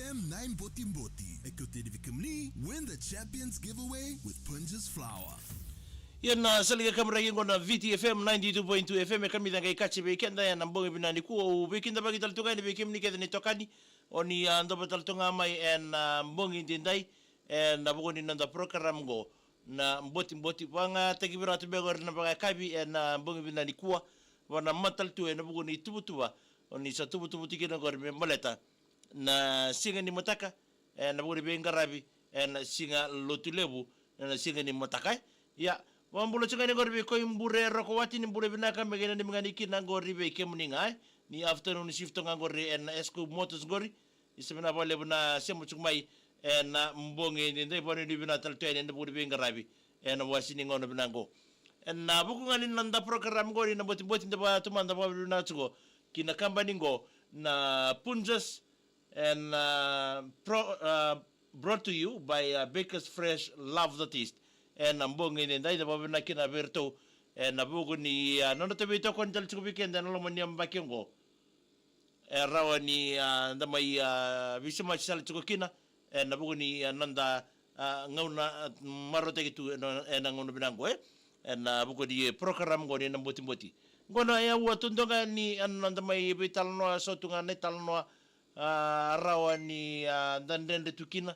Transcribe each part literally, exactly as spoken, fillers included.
M nine Boti Boti. E kau tedi vei kemuni, win the Champions Giveaway with Punjas Flour. Ia na sala ga kaburaki qo na Viti F M ninety-two point two F M, e kamica qai kaci vei keda ena bogi vinaka nikua. Au veikidavaki tale tu ga yani vei kemuni kece na itokani o ni a dova tale tu ga mai ena bogi edaidai ena vuku ni noda program qo na Boti Boti. Vakayagataki vei ira tu beka qori na vakayakavi ena bogi vinaka nikua, vaka na matata tu ena vuku ni tuvatuva o ni sa tuvatuva tiko kina qori me baleta na siga ni mataka ena vuku ni veiqaravi ena siga Lotulevu ena siga ni mataka. Ia, vakabula tiko ga yani qori vei Koibure Rokowati, ni bula vinaka, me qai nanumi ga yani kina qori vei kemuni ga, e, ni afternoon shift ga qori ena Esco Motors qori. Ni sa vinaka vakalevu na sema tiko mai ena bogi edaidai, vakanuinui vinaka tale tu yani ena vuku ni veiqaravi ena wasi ni gauna vinaka qo. Ena vuku ga ni noda program qori na Boti Boti, da vakatomana, da vakavinavinaka tiko ki na kabani qo na Punjas, and, uh, pro, uh, brought to you by, uh, Baker's Fresh. Love the taste. Ena bogi edaidai da vakavinavinaka kina vei iratou ena vuku ni, uh, nodratou veitokoni tale tiko vei keda ena loma ni yabaki qo. E rawa ni, ah, da mai, ah, veisemati sara tiko kina ena vuku ni, ah, noda, ah, gauna, ah, marautaki tu ena, ena gauna vinaka qo, e, ena vuku ni program qo ni na Boti Boti. Qo na e au a tu doga ni, ah, noda mai veitalanoa, so tu ga na italanoa, ah, rawa ni, ah, da dredre tu kina,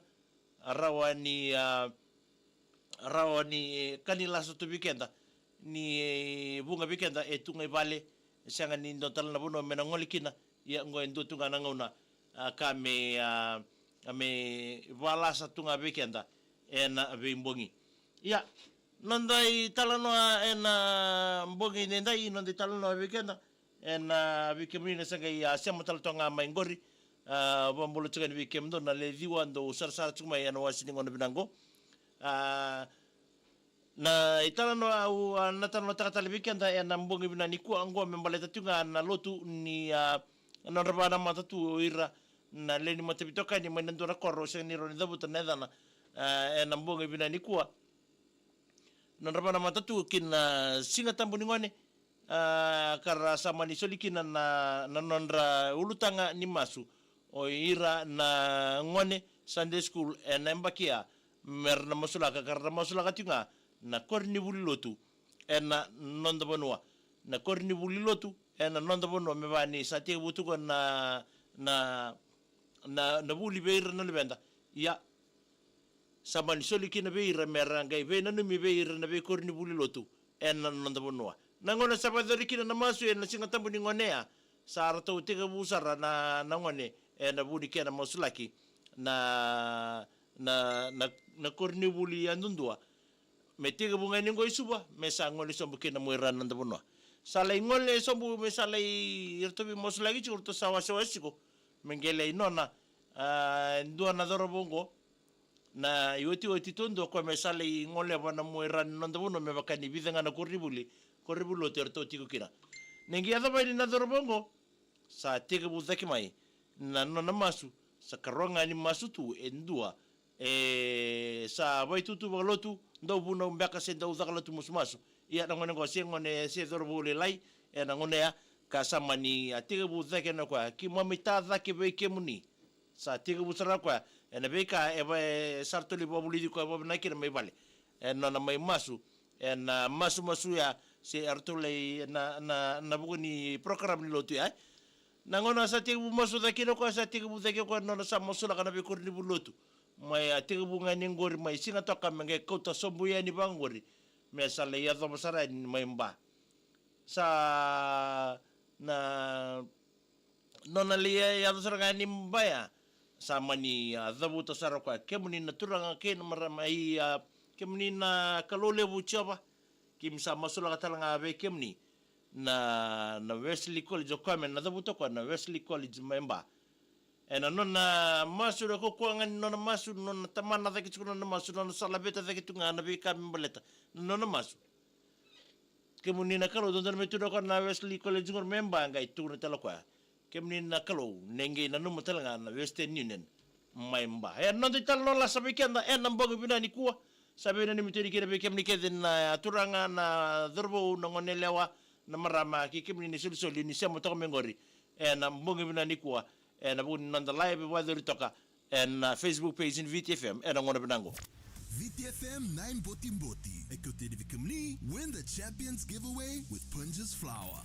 rawa ni, ah, rawa ni ka ni lasa tu vei keda, ni vuqa vei keda e tu ga i vale, e sega ni dua tale na vanua me na gole kina. Ia qo e dua tu ga na gauna, ah, ka me, ah, me vakalasa tu ga vei keda ena veibogi. Ia, noda italanoa ena bogi edaidai, noda italanoa vei keda, ena, ah, vei kemuni na sa qai, ah, sema tale tu ga mai qori. Ah, vakabula tiko yani vei kemudou na lewe ciwa dou sarasara tiko mai ena wasi ni gauna vinaka qo. Ah, na italanoa au, ah, na talanoataka tale vei keda ena bogi vinaka nikua qo me baleta tu ga na lotu ni, ah, nodra vakanamata tu o ira na lewe ni mataveitokani mai na dua na koro sega ni rawa ni cavuta na yacana, ah, ena bogi vinaka nikua. Nodra vakanamata tu ki na Siga Tabu ni Gone, ah, ka ra sa mani soli kina na, na nodra ulutaga ni masu o ira na gone Sunday school ena yabaki ya, me ra na masulaka, ka ra na masulaka tiko ga na koronivuli lotu ena noda vanua. Na koronivuli lotu ena noda vanua, me vaka ni sa tekivu tu ga na, na, na, na vuli vei ira na luveda. Ia, sa mani soli kina vei ira me ra qai veinanumi vei ira na veikoronivuli lotu ena noda vanua. Na gauna sa vakayacori kina na masu ena Siga Tabu ni Gone ya, sa ratou tekivu sara na, na gone ena vu ni kena masulaki na, na, na, na koronivuli yadudua. Me tekivu ga yani qo i Suva, me sa gole sobu kina mai ira na noda vanua. Sa lai gole sobu, me sa lai, iratou veimasulaki tiko, ratou sa wasewase tiko. Me qai lai nona, ah, e dua na cauravou qo na iotioti duadua, o koya me sa lai goleva na mai ira na noda vanua, me vaka ni vica ga na koronivuli, koronivuli lotu eratou tiko kina. Ni qai yacova yani na cauravou qo, sa tekivu cake mai na nona masu, sa karua ga ni masu tu e dua, e, sa vakaitutu vakalotu, dau vunau beka se dau caka lotu masumasu. Ia na gone qo se gone, se cauravou lailai ena gauna ya, ka sa mani a tekivu cake na koya, keimami ta cake vei kemuni. Sa tekivu sara na koya ena veika e va, e sa ratou lai vakavulici koya vakavinaka kina mai vale. E nona mai masu ena masumasu ya, se eratou lai na, na, na vuku ni program ni lotu ya. Na gauna sa tekivu masu cake kina o koya, sa tekivu cake o koya na nona sa masulaka na veikoronivuli lotu. Mai a tekivu ga yani qori mai Sigatoka me qai kauta sobu yani vaqori, me sa lai yacova sara yani mai Ba. Sa na nona lai ya, yaco sara ga yani Ba ya, sa mani, ah, cavuta sara o koya, kemuni na turaga kei na marama, i, ah, kemuni na Kalou levu Jiova, keimami sa masulaka tale ga vei kemuni na, na Wesley College. O koya me na cavuta o koya na Wesley College mai Ba. Ena nona masu, na kaukaua ga ni nona masu, nona tamana cake tiko nona masu, nona sa laveta cake tu ga na veika me baleta na nona masu. Kemuni na Kalou, dodonu me tukuna o koya na Wesley College qori mai Ba, qai tukuna tale o koya, kemuni na Kalou, ni qai nanuma tale ga na Western Union mai Ba. E noda italanoa lasa vei keda ena bogi vinaka nikua. Sa veinanumi tu yani kina vei kemuni kece na turaga, na cauravou, na goneyalewa, na marama, kei kemuni na isolisoli ni sema toka mai qori ena bogi vinaka nikua, ena vuku ni noda live vakayacori toka ena, uh, Facebook page ni V T F M ena gauna vinaka qo. V T F M Nine Boti Boti. E kauta yani vei kemuni, win the Champions Giveaway with Punjas Flour.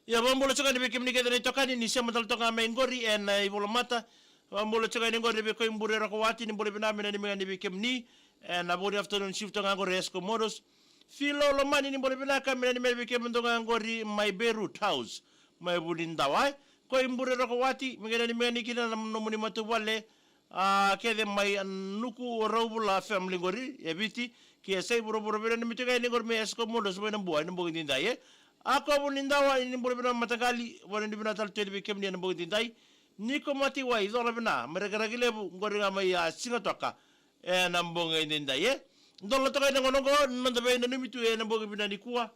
Ia, vakabula tiko yani vei kemuni kece na itokani ni sema tale toka mai qori ena, e, ivolamata. Vakabula tiko yani qori vei Koibure Rokowati, ni bula vinaka, me nanumi yani vei kemuni. Ena, uh, vou ni afternoon shift toka qori Esco Motors. Filo Lomani, ni bula vinaka, me nanumi yani vei kemuni toka qori mai Beirut House, mai Vunidawa. Koibure Rokowati, me qai nanumi yani kina na nomuni matavuvale, a, kece mai, a, Nuku Rauvula family qori e Viti, ki e sai vuravura, me nanumi tiko yani qori mai Esco Motors mai Nabua ena bogi edaidai, e. A, ko Vunidawa, ni bula vinaka mataqali, vou ni bula vinaka tale tu yani vei kemuni ena bogi edaidai. Ni ko Matiwai, cola vinaka mai Rakiraki Levu qori ga mai, a, Sigatoka ena bogi edaidai, e. Dola toka ena gauna qo, noda veinanumi tu ena bogi vinaka nikua,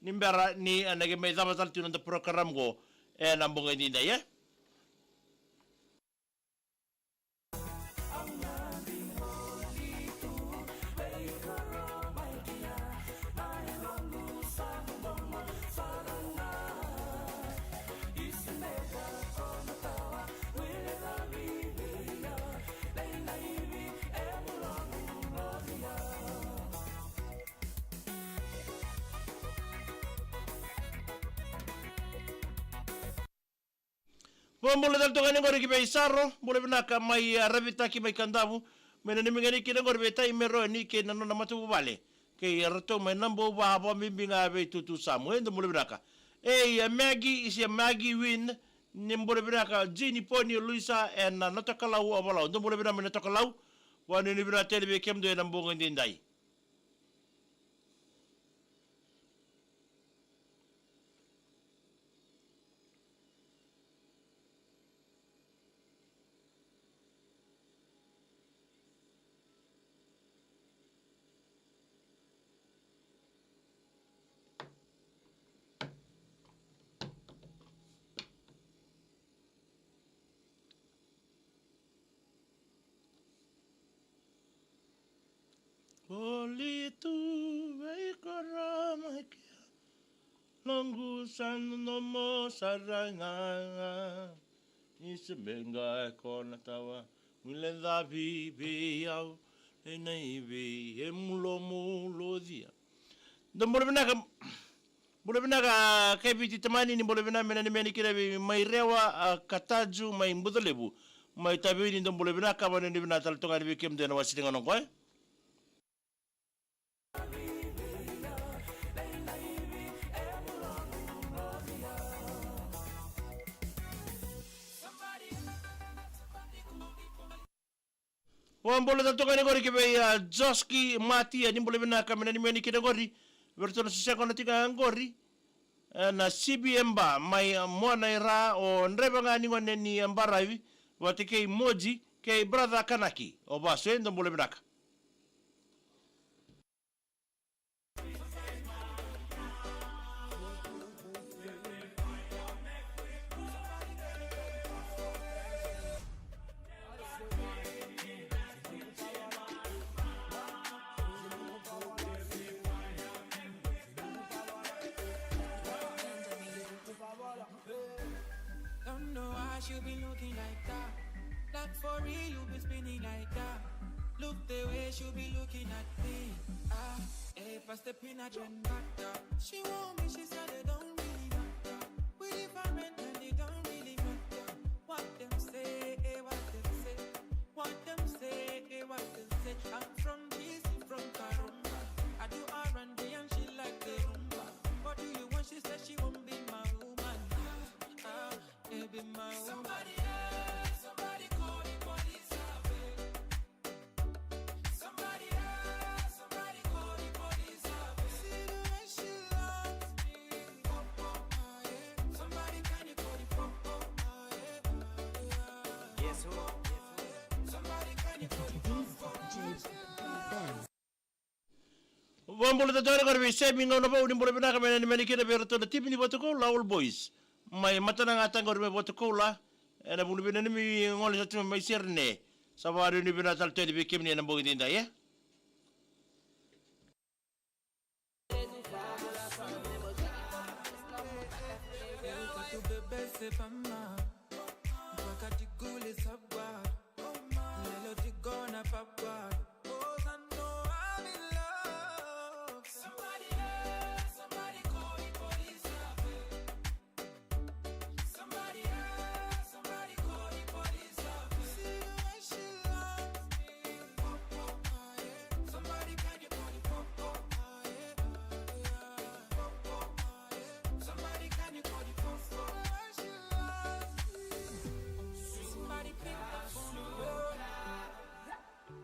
ni bera ni, a, na qai mai cava tale tu noda program qo ena bogi edaidai, e. Vakabula tale toka yani qori ki vei Saro, bula vinaka mai, a, Ravitaki mai Kadavu, me nanumi yani kina qori vei Tai Meroni kei na nona matavuvale, kei iratou mai Nabouva, vakabibi ga vei Tutu Samu, e, dou bula vinaka. E, ia Magi, isi a Magi Win, ni bula vinaka, Jini Poni, Luisa, ena, a, Natokalau, Ovalau, dou bula vinaka mai Natokalau, vou ni bula vinaka tale vei kemudou ena bogi edaidai. Voli tu vei koro mai kea, noqu sa nomo sara ga. Ni se beka e ko na tawa, guile cavi vei au, e na ivi e mulomulocia. Dou bula vinaka. Bula vinaka, Keviti Tamani, ni bula vinaka, me nanumi yani kina vei mai Rewa, a, Kataju mai Bucalevu, mai Taveuni, dou bula vinaka, vou ni bula vinaka tale toka yani vei kemudou ena wasiliga noqo, e. Vakabula tale toka yani qori ki vei, a, Joski Matia, ni bula vinaka, me nanumi yani kina qori vei iratou na soseko na tiko qori, e, na C B M ba mai, a, Moana i Ra, o draiva ga ni gone ni, a, baravi vata kei Moji kei brother Kanaki, o Vaso, e, dou bula vinaka. Don't know why she be looking like that. Like for real, you be spinning like that. Look the way she be looking at me. Ah, eh, pass the peanut and butter. She want me, she said it don't really matter. We different and it don't really matter. What dem say, eh, what dem say. What dem say, eh, what dem say. I'm from D C, from Karumba. I do R and B and she like the rumba. What do you want? She said she won't be my woman. Ah, baby, my woman. Somebody else, somebody call the police, ah, babe. Somebody else, somebody call the police, ah, babe. See the way she loves me. Pop, pop, ah, yeah. Somebody can you call the pop, pop, ah, yeah, ah, yeah. Yes, who? Somebody can you call the pop, pop, ah, yeah. Vakabula tale toka yani qori vei Semi Gaunavou, ni bula vinaka, me nanumi yani kina vei iratou na timi ni Vatukoula Old Boys mai Matanaga, Taqori mai Vatukoula, ena vuku ni veinanumi gole sa tu mai Serene. Sa vakanuinui vinaka tale tu yani vei kemuni ena bogi edaidai, e?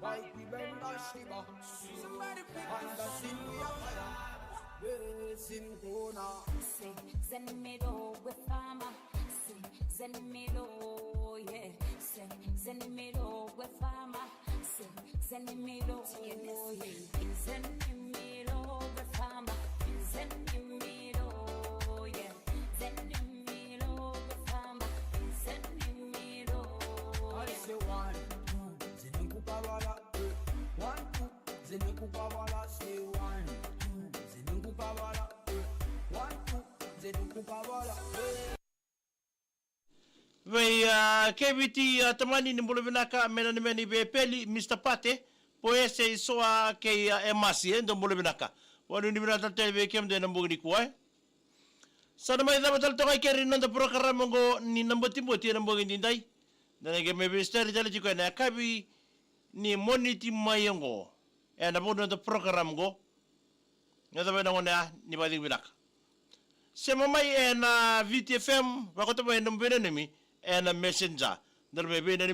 White people must give up. Somebody pick up. Panda sin we are fire. Blessing corner. Say, send me the with farmer. Say, send me the, yeah. Say, send me the with farmer. Say, send me the, yeah. Send me the with farmer. Send me the, yeah. Send me the with farmer. Send me the, yeah. I say one, two, zini kupawala. One, two, zini kupawala, say one, two, zini kupawala, eh. One, two, zini kupawala, eh. Vei, ah, K V T, ah, Tamani, ni bula vinaka, me nanumi yani vei Peli, Mister Pate, Poese, Isoa, kei, ah, Emasi, e, dou bula vinaka. Vakanuinui vinaka tale tu yani vei kemudou ena bogi nikua, e. Sa na mai cava tale toka i keri na noda porokaramu oqo ni na botiboti ena bogi edaidai. Na qai mai veisitari tale tiko ena yakavi ni Moniti mai oqo. Ena vuku ni noda porokaramu oqo. Na cava ena gone ya ni vakacegu vinaka. Sema mai ena Viti F M, vakauta mai na nomu veinanumi ena Messenger. Na nomu veinanumi